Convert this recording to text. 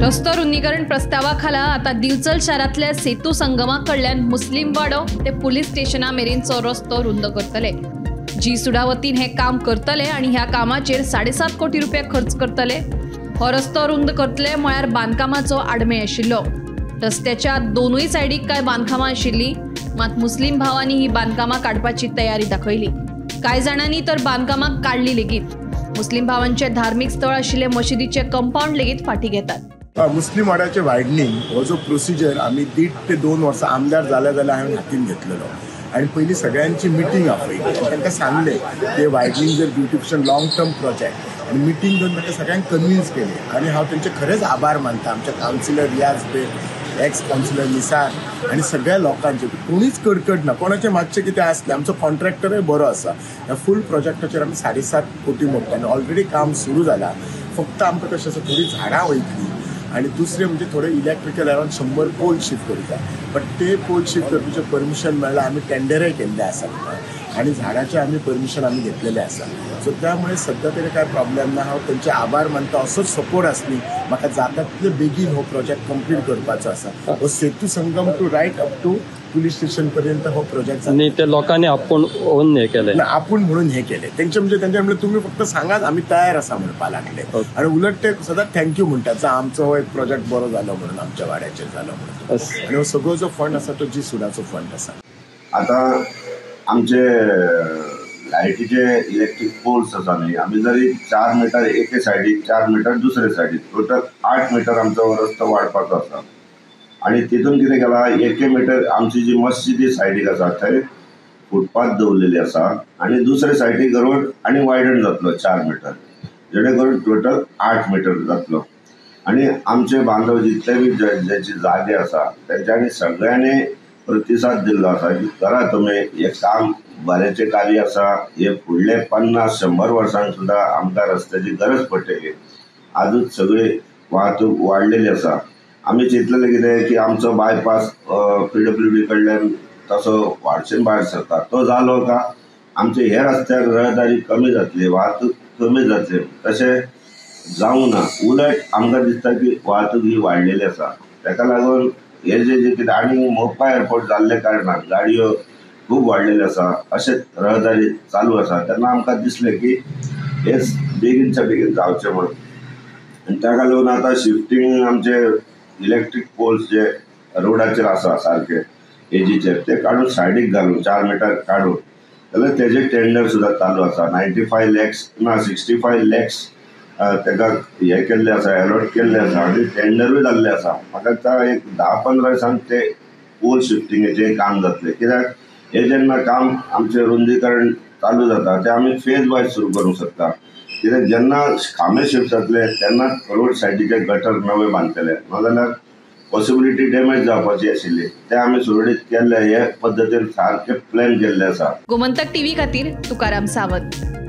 रस्तो रुंदीकरण प्रस्तावा खाला आता दिवचल शारांतल्या सेतू संगमा कडल्यान मुस्लीम वाडो ते पुलीस स्टेशना मेरेनचो रस्तो रुंद करतले. जी सुडा वतीन हे काम करतले आनी ह्या कामाचेर 7.5 कोटी रुपया खर्च करतले. हो रस्तो रुंद करतले म्हळ्यार बांदकामाचो आडमेळ आशिल्लो. रस्त्याच्या दोनूय सायडीक कांय बांदकामां आशिल्लीं, मात मुस्लीम भावांनी ही बांदकामां काडपाची तयारी दाखयली. कांय जाणांनी तर बांदकामां काडली लेगीत. मुस्लीम भावांचे धार्मीक स्थळ आशिल्ले मशिदीचे कंपाऊंड लेगीत फाटी घेतात. मुस्लीम वाड्याचे वायडनींग हो जो प्रोसिजर आमी 1.5 ते 2 वर्सां आमदार जाल्या जाल्यार हांवें हातीन घेतलेलो आनी पयलीं सगळ्यांची मिटींग आपयली. तांकां सांगलें ते वायडनींग जर ब्युटिफिकेशन लॉंग टर्म प्रोजेक्ट आनी मिटींग घेवन तांकां सगळ्यांक कन्विन्स केलें आनी हांव तेंचे खरेंच आभार मानता. आमचे councillor Riyaz Beg, ex councillor Nisar आनी सगळ्या लोकांचे कोणीच कडकड ना, कोणाचें मातशें कितें आसलें. आमचो कॉन्ट्रॅक्टरूय बरो आसा. ह्या फूल प्रोजेक्टाचेर आमी 7.5 कोटी मोडटा आनी ऑलरेडी काम सुरू जालां. फक्त आमकां कशें आसा, थोडीं झाडां वयतलीं आनी दुसरें म्हणजे थोडे इलेक्ट्रिकल अरावंड 100 पोल शिफ्ट करूं जाय, बट ते पोल शिफ्ट करपाचें परमिशन मेळ्ळां. आमी टेंडरय केल्लें आसा आनी झाडाचें आमी परमिशन आमी घेतलेलें आसा. सो त्यामुळे सद्या तरी कांय प्रॉब्लेम ना. हांव तेंचे आभार मानता. असोच सपोर्ट आसली म्हाका जाता तितले बेगीन हो प्रोजेक्ट कंप्लीट करपाचो आसा. हो Setu Sangam to right up to police station पर्यंत हो प्रोजेक्ट. आनी ते लोकांनी आपूण ओन हे केलें ना, आपूण म्हणून हे केलें. तेंचे म्हणजे तेंचे म्हणलें तुमी फक्त सांगात आमी तयार आसा म्हणपाक लागले आनी उलट ते सदांच thank you म्हणटात, आमचो हो एक प्रोजेक्ट बरो जालो म्हणून, आमच्या वाड्याचेर जालो म्हणून. आनी हो सगळो जो फंड आसा तो जी सुडाचो फंड आसा. आतां आमचे लायटीचे इलेक्ट्रीक पोल्स आसा न्ही, आमी जरी 4 मिटर एके सायडीक, 4 मिटर दुसरे सायडीक, टोटल 8 मिटर आमचो रस्तो वाडपाचो आसा. आनी तितून कितें केलां, 1 मिटर आमची जी मस्जिदी सायडीक आसा थंय फुटपाथ दवरलेली आसा आनी दुसरे सायडीक रोड आनी वायडन जातलो 4 मिटर, जेणे करून टोटल 8 मिटर जातलो. आनी आमचे बांधव जितले बी ज्यांचे जागे आसा तेंच्यांनी सगळ्यांनी प्रतिसाद दिल्लो आसा की करा तुमी हें काम, बऱ्याचें कार्य आसा. हे फुडले 50-100 वर्सांक सुद्दां आमकां रस्त्याची गरज पडटली. आजूच सगळी वाहतूक वाडलेली आसा. आमी चिंतलेलें कितें की आमचो बायपास PWD कडल्यान तसो वाडशेन भायर सरता तो जालो का आमचे हे रस्त्यार रहदारी कमी जातली, वाहतूक कमी जातली. तशें जावंक ना, उलट आमकां दिसता की वाहतूक ही वाडलेली आसा. ताका लागून हे जे जे कितें आनी मोपा एअरपोर्ट जाल्ले कारणान गाडयो खूब वाडलेल्यो आसा, अशें रहदारी चालू आसा. तेन्ना आमकां दिसलें की हे बेगीनच्या बेगीन जावचें म्हणून. आनी ताका लागून आतां शिफ्टींग आमचे इलेक्ट्रीक पोल्स जे रोडाचेर आसा सारके एजीचेर ते काडून सायडीक घालून 4 मिटर काडून जाल्यार तेजे टेंडर सुद्दां चालू आसा. 95 लॅक्स ना 65 लॅक्स ताका हे केल्ले आसा, एलॉट केल्ले आसा आनी टेंडरूय जाल्ले आसा. म्हाका दिसता एक 10-15 दिसान ते पोल शिफ्टिंगेचें काम जातलें. कित्याक हे जेन्ना काम आमचें रुंदीकरण चालू जाता तें आमी फेज वायज सुरू करूंक शकता. कित्याक जेन्ना खांबे शिफ्ट जातले तेन्ना रोड सायडीचे गटर नवे बांदतले, नाजाल्यार पॉसिबिलिटी डॅमेज जावपाची आशिल्ली. ते आमी सुरळीत केल्ले हे पद्दतीन सारकें प्लॅन केल्लें आसा. गोमंतक टीव्ही खातीर तुकाराम सावंत.